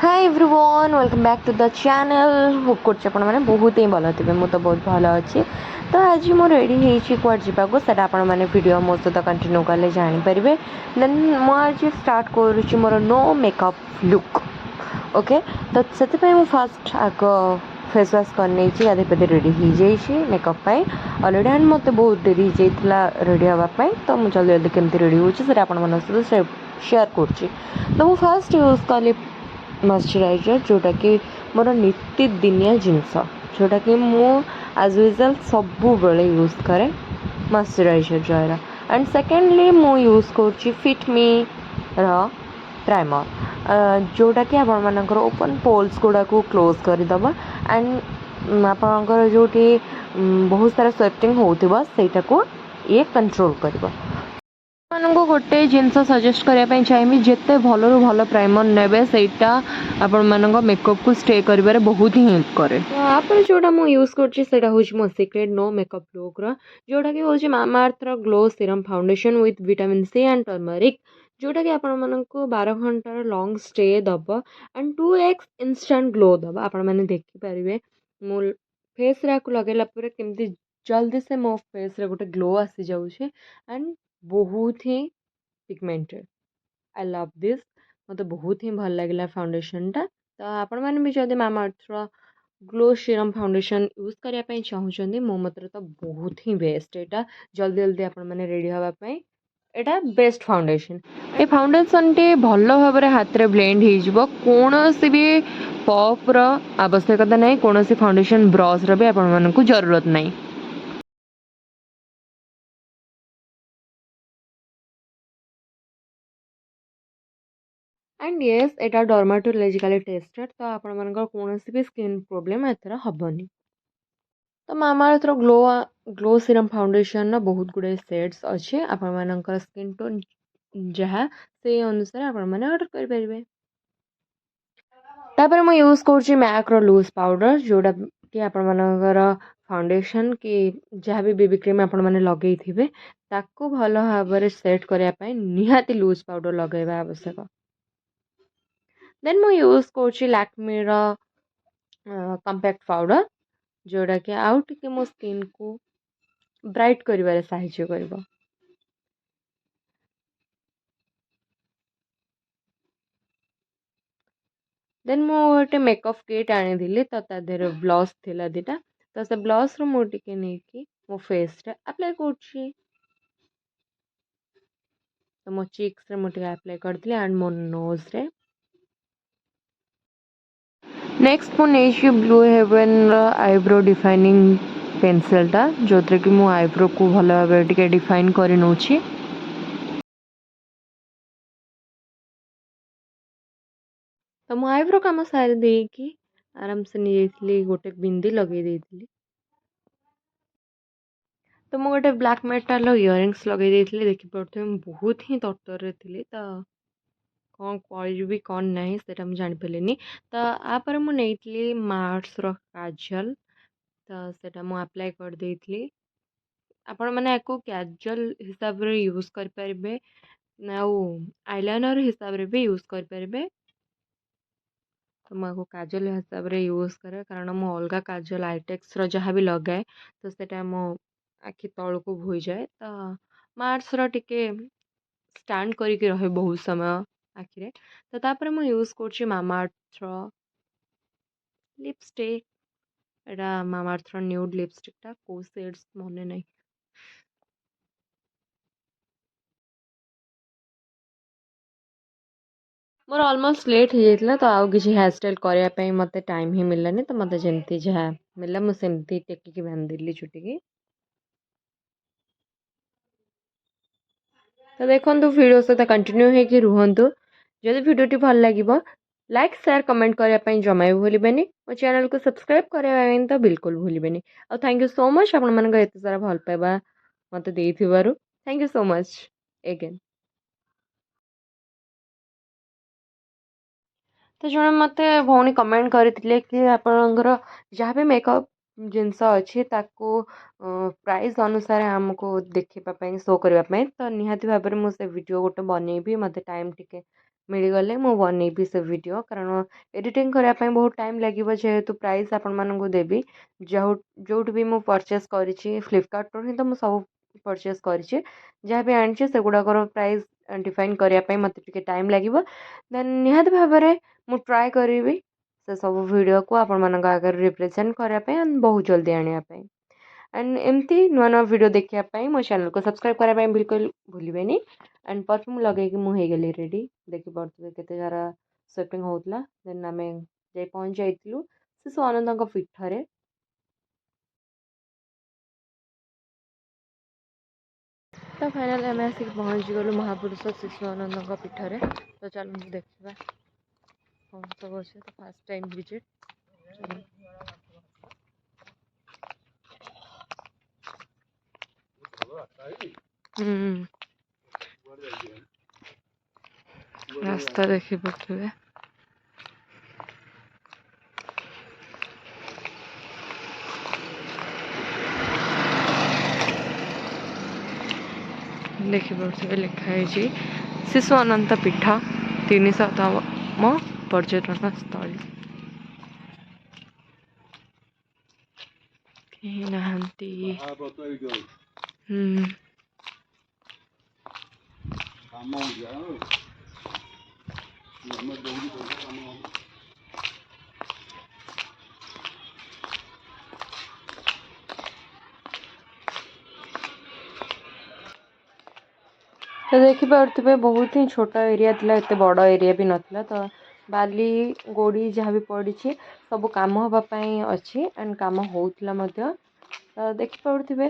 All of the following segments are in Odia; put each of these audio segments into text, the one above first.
Hi everyone, welcome back to the channel. Hope କରୁଛି ଆପଣମାନେ ବହୁତ ହିଁ ଭଲ ଥିବେ। ମୁଁ ତ ବହୁତ ଭଲ ଅଛି। ତ ଆଜି ମୁଁ ରେଡ଼ି ହେଇଛି କୁଆଡ଼େ ଯିବାକୁ, ସେଇଟା ଆପଣମାନେ ଭିଡ଼ିଓ ମୋ ସହିତ କଣ୍ଟିନ୍ୟୁ କଲେ ଜାଣିପାରିବେ। ଦେନ୍ ମୁଁ ଆଜି ଷ୍ଟାର୍ଟ କରୁଛି ମୋର ନୋ ମେକଅପ୍ ଲୁକ୍। ଓକେ, ତ ସେଥିପାଇଁ ମୁଁ ଫାର୍ଷ୍ଟ ଆଗ ଫେସ୍ ୱାଶ୍ କରିନେଇଛି, ଗାଧୋଇ ପାଧୋଇ ରେଡ଼ି ହେଇଯାଇଛି ମେକଅପ୍ ପାଇଁ ଅଲରେଡ଼ି। ଆଣ୍ଡ ମୋତେ ବହୁତ ଡେରି ହେଇଯାଇଥିଲା ରେଡ଼ି ହେବା ପାଇଁ, ତ ମୁଁ ଜଲ୍ଦି ଜଲ୍ଦି କେମିତି ରେଡ଼ି ହେଉଛି, ସେଇଟା ଆପଣମାନଙ୍କ ସହିତ ସେୟାର କରୁଛି। ତ ମୁଁ ଫାର୍ଷ୍ଟ ୟୁଜ୍ କଲି ମଶ୍ଚରାଇଜର୍, ଯେଉଁଟାକି ମୋର ନିତିଦିନିଆ ଜିନିଷ, ଯେଉଁଟାକି ମୁଁ ଆଜ୍ ୟୁଜୁଆଲ୍ ସବୁବେଳେ ୟୁଜ୍ କରେ ମଶ୍ଚରାଇଜର୍ ଜୟର। ଆଣ୍ଡ ସେକେଣ୍ଡଲି ମୁଁ ୟୁଜ୍ କରୁଛି ଫିଟ୍ ମିର ପ୍ରାଇମର୍, ଯେଉଁଟାକି ଆପଣମାନଙ୍କର ଓପନ୍ ପୋର୍ସ ଗୁଡ଼ାକୁ କ୍ଲୋଜ୍ କରିଦେବ ଆଣ୍ଡ ଆପଣଙ୍କର ଯେଉଁଠି ବହୁତ ସାରା ସ୍ୱେଟିଂ ହେଉଥିବ, ସେଇଟାକୁ ଇଏ କଣ୍ଟ୍ରୋଲ୍ କରିବ। ମାନଙ୍କୁ ଗୋଟେ ଜିନିଷ ସଜେଷ୍ଟ କରିବା ପାଇଁ ଚାହିଁବି, ଯେତେ ଭଲରୁ ଭଲ ପ୍ରାଇମର୍ ନେବେ, ସେଇଟା ଆପଣମାନଙ୍କ ମେକଅପ୍କୁ ଷ୍ଟେ କରିବାରେ ବହୁତ ହିଁ ହେଲ୍ପ କରେ। ତାପରେ ଯେଉଁଟା ମୁଁ ୟୁଜ୍ କରୁଛି, ସେଇଟା ହେଉଛି ମୋ ସିକ୍ରେଟ୍ ନୋ ମେକଅପ୍ ଲୁକ୍ର, ଯେଉଁଟାକି ହେଉଛି ମାମାଅର୍ଥର glow serum foundation with vitamin C and turmeric, ଯେଉଁଟାକି ଆପଣମାନଙ୍କୁ 12 ଘଣ୍ଟାର long stay Dev and 2x instant glow ଦେବ। ଆପଣମାନେ ଦେଖିପାରିବେ, ମୁଁ ଫେସ୍ରେ ଆକୁ ଲଗାଇଲା ପରେ କେମିତି ଜଲ୍ଦି ସେ ମୋ ଫେସ୍ରେ ଗୋଟେ ଗ୍ଲୋ ଆସିଯାଉଛି ଆଣ୍ଡ ବହୁତ ହିଁ ପିଗମେଣ୍ଟେଡ଼। I love this. ମୋତେ ବହୁତ ହିଁ ଭଲ ଲାଗିଲା ଫାଉଣ୍ଡେସନ୍ଟା। ତ ଆପଣମାନେ ବି ଯଦି ମାମାଅର୍ଥର ଗ୍ଲୋ ସିରମ୍ ଫାଉଣ୍ଡେସନ୍ ୟୁଜ୍ କରିବା ପାଇଁ ଚାହୁଁଛନ୍ତି, ମୋ ମତରେ ତ ବହୁତ ହିଁ ବେଷ୍ଟ ଏଇଟା। ଜଲ୍ଦି ଜଲ୍ଦି ଆପଣମାନେ ରେଡ଼ି ହେବା ପାଇଁ ଏଇଟା ବେଷ୍ଟ ଫାଉଣ୍ଡେସନ୍। ଏ ଫାଉଣ୍ଡେସନ୍ଟି ଭଲ ଭାବରେ ହାତରେ ବ୍ଲେଣ୍ଡ ହେଇଯିବ। କୌଣସି ବି ପଫ୍ର ଆବଶ୍ୟକତା ନାହିଁ, କୌଣସି ଫାଉଣ୍ଡେସନ୍ ବ୍ରସ୍ର ବି ଆପଣମାନଙ୍କୁ ଜରୁରତ ନାହିଁ। ଆଣ୍ଡ ୟେସ୍, ଏଇଟା ଡର୍ମାଟୋଲୋଜିକାଲି ଟେଷ୍ଟେଡ଼, ତ ଆପଣମାନଙ୍କର କୌଣସି ବି ସ୍କିନ୍ ପ୍ରୋବ୍ଲେମ୍ ଏଥିରେ ହେବନି। ତ ମାମାଅର୍ଥର ଗ୍ଲୋ ସିରମ୍ ଫାଉଣ୍ଡେସନ୍ର ବହୁତ ଗୁଡ଼ିଏ ସେଡ୍ସ ଅଛି। ଆପଣମାନଙ୍କର ସ୍କିନ୍ ଟୋନ୍ ଯାହା, ସେଇ ଅନୁସାରେ ଆପଣମାନେ ଅର୍ଡ଼ର କରିପାରିବେ। ତାପରେ ମୁଁ ୟୁଜ୍ କରୁଛି ମ୍ୟାକ୍ର ଲୁଜ୍ ପାଉଡ଼ର, ଯେଉଁଟାକି ଆପଣମାନଙ୍କର ଫାଉଣ୍ଡେସନ୍ କି ଯାହା ବି ବେବି କ୍ରିମ୍ ଆପଣମାନେ ଲଗେଇଥିବେ, ତାକୁ ଭଲ ଭାବରେ ସେଟ୍ କରିବା ପାଇଁ ନିହାତି ଲୁଜ୍ ପାଉଡ଼ର ଲଗାଇବା ଆବଶ୍ୟକ। ଦେନ୍ ମୁଁ ୟୁଜ୍ କରୁଛି ଲାକ୍ମିର କମ୍ପାକ୍ଟ ପାଉଡ଼ର, ଯେଉଁଟାକି ଆଉ ଟିକେ ମୋ ସ୍କିନ୍କୁ ବ୍ରାଇଟ୍ କରିବାରେ ସାହାଯ୍ୟ କରିବ। ଦେନ୍ ମୁଁ ଗୋଟେ ମେକଅପ୍ କିଟ୍ ଆଣିଥିଲି, ତ ତା ଦେହରେ ବ୍ଲସ୍ ଥିଲା ଦୁଇଟା। ତ ସେ ବ୍ଲସ୍ରୁ ମୁଁ ଟିକେ ନେଇକି ମୋ ଫେସ୍ରେ ଆପ୍ଲାଏ କରୁଛି। ତ ମୋ ଚିକ୍ସରେ ମୁଁ ଟିକେ ଆପ୍ଲାଏ କରିଥିଲି ଆଣ୍ଡ ମୋ ନୋଜ୍ରେ। ନେକ୍ସଟ ମୁଁ ନେଇଛି ବ୍ଲୁ ହେଭେନ୍ର ଆଇବ୍ରୋ ଡିଫାଇନିଂ ପେନସିଲ୍ଟା, ଯେଉଁଥିରେ କି ମୁଁ ଆଇବ୍ରୋକୁ ଭଲ ଭାବରେ ଟିକେ ଡିଫାଇନ୍ କରି ନେଉଛି। ତ ମୁଁ ଆଇବ୍ରୋ କାମ ସାରି ଦେଇକି ଆରାମସେ ନେଇଯାଇଥିଲି, ଗୋଟେ ବିନ୍ଦି ଲଗେଇ ଦେଇଥିଲି। ତ ମୁଁ ଗୋଟେ ବ୍ଲାକ୍ ମେଟାଲ୍ର ଇୟରିଙ୍ଗସ୍ ଲଗେଇ ଦେଇଥିଲି। ଦେଖିପାରୁଥିବେ, ମୁଁ ବହୁତ ହିଁ ତରତରରେ ଥିଲି, ତ କ'ଣ କରିବି କ'ଣ ନାହିଁ, ସେଇଟା ମୁଁ ଜାଣିପାରିଲିନି। ତ ତାପରେ ମୁଁ ନେଇଥିଲି ମାର୍ସର କାଜଲ, ତ ସେଇଟା ମୁଁ ଆପ୍ଲାଏ କରିଦେଇଥିଲି। ଆପଣମାନେ ୟାକୁ କାଜଲ ହିସାବରେ ୟୁଜ୍ କରିପାରିବେ ଆଉ ଆଇଲାଇନର୍ ହିସାବରେ ବି ୟୁଜ୍ କରିପାରିବେ। ତ ମୁଁ ଆକୁ କାଜଲ ହିସାବରେ ୟୁଜ୍ କରେ, କାରଣ ମୁଁ ଅଲଗା କାଜଲ ଆଇଟେକ୍ସର ଯାହା ବି ଲଗାଏ, ତ ସେଇଟା ମୋ ଆଖି ତଳକୁ ବୋହିଯାଏ। ତ ମାର୍ସର ଟିକେ ଷ୍ଟାଣ୍ଡ କରିକି ରହେ ବହୁତ ସମୟ ଆଖିରେ। ତ ତାପରେ ମୁଁ ୟୁଜ୍ କରୁଛି ମାମାଅର୍ଥର ଲିପଷ୍ଟିକ୍। ଏଇଟା ମାମାଅର୍ଥର ନ୍ୟୁଡ୍ ଲିପଷ୍ଟିକ୍ଟା, କେଉଁ ସେଡ୍ସ ମନେ ନାହିଁ। ମୋର ଅଲମୋଷ୍ଟ ଲେଟ୍ ହେଇଯାଇଥିଲା, ତ ଆଉ କିଛି ହେୟାର ଷ୍ଟାଇଲ୍ କରିବା ପାଇଁ ମୋତେ ଟାଇମ୍ ହିଁ ମିଳିଲାନି। ତ ମୋତେ ଯେମିତି ଯାହା ମିଳିଲା, ମୁଁ ସେମିତି ଟେକିକି ବାନ୍ଧିଦେଲି ଚୁଟିକି। ତ ଦେଖନ୍ତୁ, ଭିଡ଼ିଓ ସହିତ କଣ୍ଟିନ୍ୟୁ ହେଇକି ରୁହନ୍ତୁ। ଯଦି ଭିଡ଼ିଓଟି ଭଲ ଲାଗିବ, ଲାଇକ୍, ସେୟାର, କମେଣ୍ଟ କରିବା ପାଇଁ ଜମା ବି ଭୁଲିବେନି। ମୋ ଚ୍ୟାନେଲକୁ ସବସ୍କ୍ରାଇବ୍ କରିବା ପାଇଁ ତ ବିଲକୁଲ ଭୁଲିବେନି। ଆଉ thank you so much ଆପଣମାନଙ୍କ ଏତେ ସାରା ଭଲ ପାଇବା ମୋତେ ଦେଇଥିବାରୁ। Thank you so much again. ତ ଜଣେ ମୋତେ ଭଉଣୀ କମେଣ୍ଟ କରିଥିଲେ କି ଆପଣଙ୍କର ଯାହା ବି ମେକଅପ୍ ଜିନିଷ ଅଛି, ତାକୁ ପ୍ରାଇସ୍ ଅନୁସାରେ ଆମକୁ ଦେଖିବା ପାଇଁ, ଶୋ କରିବା ପାଇଁ। ତ ନିହାତି ଭାବରେ ମୁଁ ସେ ଭିଡ଼ିଓ ଗୋଟେ ବନେଇବି। ମୋତେ ଟାଇମ୍ ଟିକେ ମିଳିଗଲେ ମୁଁ ବନେଇବି ସେ ଭିଡ଼ିଓ, କାରଣ ଏଡ଼ିଟିଂ କରିବା ପାଇଁ ବହୁତ ଟାଇମ୍ ଲାଗିବ। ଯେହେତୁ ପ୍ରାଇସ୍ ଆପଣମାନଙ୍କୁ ଦେବି, ଯେଉଁଠୁ ବି ମୁଁ ପରଚେସ୍ କରିଛି, ଫ୍ଲିପକାର୍ଟରୁ ହିଁ ତ ମୁଁ ସବୁ ପରଚେସ୍ କରିଛି, ଯାହା ବି ଆଣିଛି ସେଗୁଡ଼ାକର ପ୍ରାଇସ୍ ଡିଫାଇନ୍ କରିବା ପାଇଁ ମୋତେ ଟିକେ ଟାଇମ୍ ଲାଗିବ। ଦେନ୍ ନିହାତି ଭାବରେ ମୁଁ ଟ୍ରାଏ କରିବି ସେସବୁ ଭିଡ଼ିଓକୁ ଆପଣମାନଙ୍କ ଆଗରେ ରିପ୍ରେଜେଣ୍ଟ କରିବା ପାଇଁ ଆଣ୍ଡ ବହୁତ ଜଲ୍ଦି ଆଣିବା ପାଇଁ। ଆଣ୍ଡ ଏମିତି ନୂଆ ନୂଆ ଭିଡ଼ିଓ ଦେଖିବା ପାଇଁ ମୋ ଚ୍ୟାନେଲକୁ ସବସ୍କ୍ରାଇବ୍ କରିବା ପାଇଁ ବିଲକୁଲ ଭୁଲିବେନି। ଆଣ୍ଡ ପରଫ୍ୟୁମ୍ ଲଗେଇକି ମୁଁ ହେଇଗଲି ରେଡ଼ି। ଦେଖିପାରୁଥିବେ କେତେ ସାରା ସପିଂ ହେଉଥିଲା। ଦେନ୍ ଆମେ ଯାଇ ପହଞ୍ଚି ଯାଇଥିଲୁ ଶିଶୁ ଆନନ୍ଦଙ୍କ ପୀଠରେ। ତ ଫାଇନାଲି ଆମେ ଆସିକି ପହଞ୍ଚିଗଲୁ ମହାପୁରୁଷ ଶିଶୁ ଆନନ୍ଦଙ୍କ ପୀଠରେ। ତ ଚାଲନ୍ତୁ ଦେଖିବା କ'ଣ ସବୁ ଅଛି। ତ ଫାର୍ଷ୍ଟ ଟାଇମ୍ ଭିଜିଟ୍। ହୁଁ, ରାସ୍ତା ଦେଖିପାରୁଥିବେ। ଦେଖିପାରୁଥିବେ ଲେଖା ହେଇଛି ଶିଶୁ ଅନନ୍ତ ପୀଠ, 300ତମ ପର୍ଯ୍ୟଟନ ସ୍ଥଳୀ। କେହି ନାହାନ୍ତି। ହୁଁ, ତ ଦେଖିପାରୁଥିବେ ବହୁତ ହିଁ ଛୋଟ ଏରିଆ ଥିଲା, ଏତେ ବଡ଼ ଏରିଆ ବି ନଥିଲା। ତ ବାଲି ଗୋଡ଼ି ଯାହା ବି ପଡ଼ିଛି ସବୁ କାମ ହେବା ପାଇଁ ଅଛି, ଆଣ୍ଡ କାମ ହେଉଥିଲା ମଧ୍ୟ। ତ ଦେଖିପାରୁଥିବେ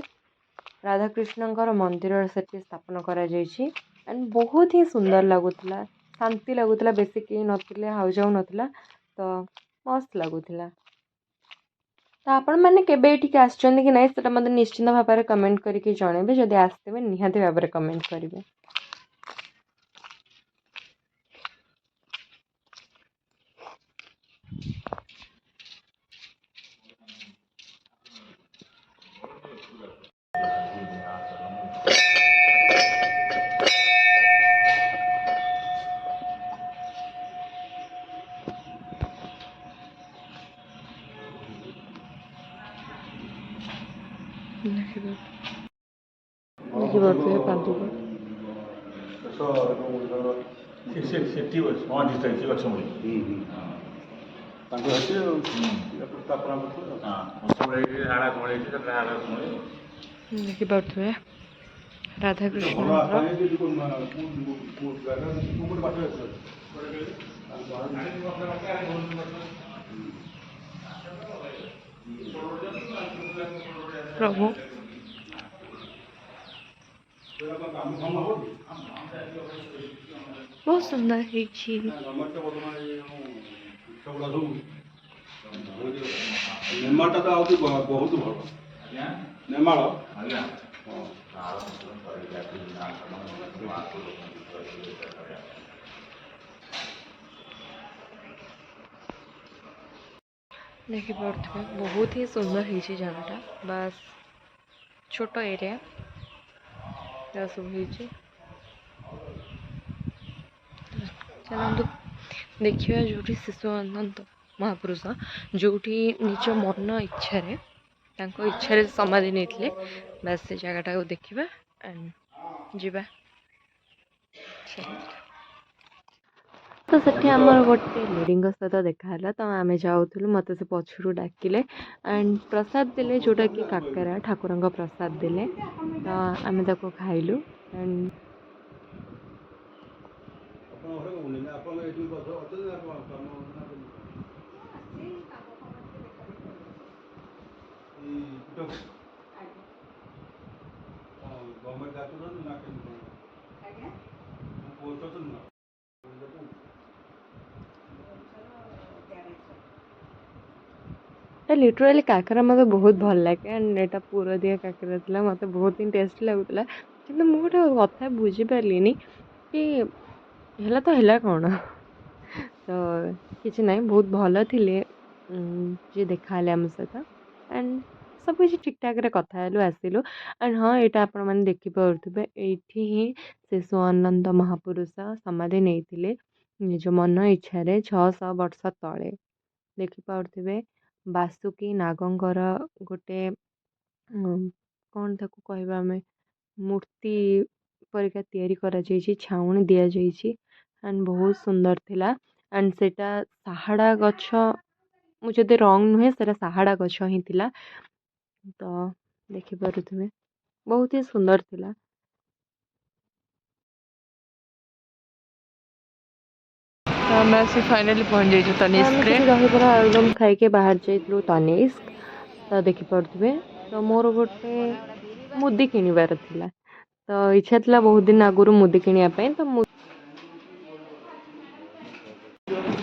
ରାଧାକୃଷ୍ଣଙ୍କର ମନ୍ଦିର ସେଠି ସ୍ଥାପନ କରାଯାଇଛି, ଆଣ୍ଡ ବହୁତ ହିଁ ସୁନ୍ଦର ଲାଗୁଥିଲା, ଶାନ୍ତି ଲାଗୁଥିଲା। ବେଶୀ କେହି ନଥିଲେ, ହାଉଯାଉ ନଥିଲା, ତ ମସ୍ତ ଲାଗୁଥିଲା। ତ ଆପଣମାନେ କେବେ ଏଠିକି ଆସିଛନ୍ତି କି ନାହିଁ ସେଟା ମୋତେ ନିଶ୍ଚିନ୍ତ ଭାବରେ କମେଣ୍ଟ କରିକି ଜଣେଇବେ। ଯଦି ଆସିଥିବେ ନିହାତି ଭାବରେ କମେଣ୍ଟ କରିବେ। ଦେଖିପାରୁଥିବେ ପାଦୁକା। ସେଠି ଅଛି ଗଛ ମୂଳେ। ତାଙ୍କ ସେଠି ଆଉ ସ୍ଥାପନା କରିଥିଲେ। ହଁ, ଗଛ ମୂଳେ, ହାଡ଼ା ମୂଳେ ହେଇଛି, ତାପରେ ହାଡ଼ା ମୂଳେ। ଦେଖିପାରୁଥିବେ ରାଧାକୃଷ୍ଣଙ୍କର। ପ୍ରଭୁ ବହୁତ ସୁନ୍ଦର ହେଇଛି। ନେମାଳଟା ତ ଆହୁରି ବହୁତ ଭଲ ନେମାଳ। ଆଜ୍ଞା। ହଁ। ଦେଖିପାରୁଥିବେ ବହୁତ ହିଁ ସୁନ୍ଦର ହେଇଛି ଜାଗାଟା। ବାସ୍ ଛୋଟ ଏରିଆ ଯାହା ସବୁ ହେଇଛି। ଚାଲନ୍ତୁ ଦେଖିବା ଯେଉଁଠି ଶିଶୁ ଅନନ୍ତ ମହାପୁରୁଷ ଯେଉଁଠି ନିଜ ମନ ଇଚ୍ଛାରେ, ତାଙ୍କ ଇଚ୍ଛାରେ ସମାଧି ନେଇଥିଲେ, ବାସ୍ ସେ ଜାଗାଟାକୁ ଦେଖିବା ଆଣ୍ଡ ଯିବା। ତ ସେଠି ଆମର ଗୋଟେ ଲେଡ଼ିଙ୍କ ସହିତ ଦେଖା ହେଲା। ତ ଆମେ ଯାଉଥିଲୁ, ମୋତେ ସେ ପଛରୁ ଡାକିଲେ ଆଣ୍ଡ ପ୍ରସାଦ ଦେଲେ, ଯେଉଁଟାକି କାକରା, ଠାକୁରଙ୍କ ପ୍ରସାଦ ଦେଲେ। ତ ଆମେ ତାକୁ ଖାଇଲୁ ଆଣ୍ଡ ଆପଣ ଘରେ କହୁନି ନା ଆପଣ ଏଇଠି ଅଛନ୍ତି ନା କ'ଣ କାମ ନା କେମିତି କ'ଣ? ଏଇ ଗଭର୍ଣ୍ଣମେଣ୍ଟ ଡାକୁଛନ୍ତି ନା କେମିତି କ'ଣ? ପୋଷ୍ଟ ଅଛନ୍ତି ନା? ତ ଲିଟରାଲି କାକରା ମୋତେ ବହୁତ ଭଲ ଲାଗେ, ଆଣ୍ଡ ଏଇଟା ପୁର ଦିଆ କାକରା ଥିଲା, ମୋତେ ବହୁତ ହିଁ ଟେଷ୍ଟି ଲାଗୁଥିଲା। କିନ୍ତୁ ମୁଁ ଗୋଟେ କଥା ବୁଝିପାରିଲିନି କି ହେଲା ତ ହେଲା କ'ଣ? ତ କିଛି ନାହିଁ, ବହୁତ ଭଲ ଥିଲେ ଯିଏ ଦେଖା ହେଲେ ଆମ ସହିତ, ଆଣ୍ଡ ସବୁକିଛି ଠିକ୍ଠାକ୍ରେ କଥା ହେଲୁ, ଆସିଲୁ। ଆଣ୍ଡ ହଁ, ଏଇଟା ଆପଣମାନେ ଦେଖିପାରୁଥିବେ, ଏଇଠି ହିଁ ଶିଶୁ ଆନନ୍ଦ ମହାପୁରୁଷ ସମାଧି ନେଇଥିଲେ। ନିଜ ମନ ଇଚ୍ଛାରେ 600 ବର୍ଷ ତଳେ। ଦେଖିପାରୁଥିବେ, ବାସୁକି ନାଗଙ୍କର ଗୋଟେ, କ'ଣ ତାକୁ କହିବା ଆମେ, ମୂର୍ତ୍ତି ପରିକା ତିଆରି କରାଯାଇଛି, ଛାଉଣି ଦିଆଯାଇଛି ଆଣ୍ଡ ବହୁତ ସୁନ୍ଦର ଥିଲା। ଆଣ୍ଡ ସେଇଟା ସାହାଡ଼ା ଗଛ, ମୁଁ ଯଦି ରଙ୍ଗ ନୁହେଁ, ସେଇଟା ସାହାଡ଼ା ଗଛ ହିଁ ଥିଲା। ତ ଦେଖିପାରୁଥିବେ, ବହୁତ ହି ସୁନ୍ଦର ଥିଲା। ତ ଆମେ ଆସି ଫାଇନାଲି ପହଞ୍ଚି ଯାଇଛୁ ତ ଆମେ ତନିଷ୍କରେ। ସେଠି ଦହିବରା ଆଳୁଦମ ଖାଇକି ବାହାରି ଯାଇଥିଲୁ ତନିଷ୍କ। ତ ଦେଖିପାରୁଥିବେ, ତ ମୋର ଗୋଟେ ମୁଦି କିଣିବାର ଥିଲା। ତ ଇଚ୍ଛା ଥିଲା ବହୁତ ଦିନ ଆଗରୁ ମୁଦି କିଣିବା ପାଇଁ। ତ ମୁଁ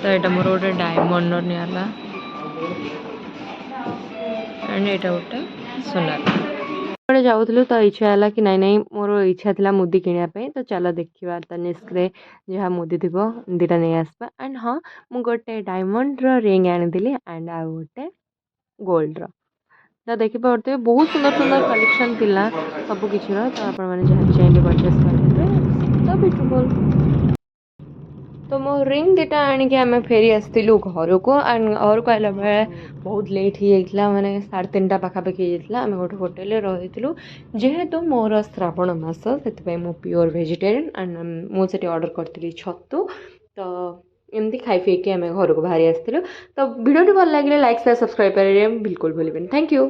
ତ ଏଇଟା ମୋର ଗୋଟେ ଡାଇମଣ୍ଡର ନିଆଲା ଆଣ୍ଡ ଏଇଟା ଗୋଟେ ସୁନାର। କୁଆଡ଼େ ଯାଉଥିଲୁ, ତ ଇଚ୍ଛା ହେଲା କି ନାଇଁ ନାଇଁ, ମୋର ଇଚ୍ଛା ଥିଲା ମୁଦି କିଣିବା ପାଇଁ। ତ ଚାଲ ଦେଖିବା, ତନିଷ୍କରେ ଯାହା ମୁଦି ଥିବ ଦୁଇଟା ନେଇ ଆସିବା। ଆଣ୍ଡ ହଁ, ମୁଁ ଗୋଟେ ଡାଇମଣ୍ଡର ରିଙ୍ଗ ଆଣିଥିଲି ଆଣ୍ଡ ଆଉ ଗୋଟେ ଗୋଲ୍ଡର। ତ ଦେଖିପାରୁଥିବେ, ବହୁତ ସୁନ୍ଦର ସୁନ୍ଦର କଲେକ୍ସନ୍ ଥିଲା ସବୁ କିଛିର। ତ ଆପଣମାନେ ଯାହା ବି ଚାହିଁବେ ପରଚେସ୍ କରିପାରିବେ। ତ ବ୍ୟୁଟିଫୁଲ୍। ତ ମୋ ରିଙ୍ଗ ଦୁଇଟା ଆଣିକି ଆମେ ଫେରି ଆସିଥିଲୁ ଘରକୁ। ଆଣ୍ଡ ଘରକୁ ଆସିଲା ବେଳେ ବହୁତ ଲେଟ୍ ହେଇଯାଇଥିଲା, ମାନେ 3:30 ପାଖାପାଖି ହେଇଯାଇଥିଲା। ଆମେ ଗୋଟେ ହୋଟେଲରେ ରହିଥିଲୁ। ଯେହେତୁ ମୋର ଶ୍ରାବଣ ମାସ, ସେଥିପାଇଁ ମୁଁ ପିଓର ଭେଜିଟେରିଆନ୍। ଆଣ୍ଡ ମୁଁ ସେଠି ଅର୍ଡ଼ର କରିଥିଲି ଛତୁ। ତ ଏମିତି ଖାଇ ପିଇକି ଆମେ ଘରକୁ ବାହାରି ଆସିଥିଲୁ। ତ ଭିଡ଼ିଓଟି ଭଲ ଲାଗିଲେ ଲାଇକ୍, ସେୟାର, ସବସ୍କ୍ରାଇବ୍ କରିବେ ବିଲକୁଲ ଭୁଲିବେନି। Thank you.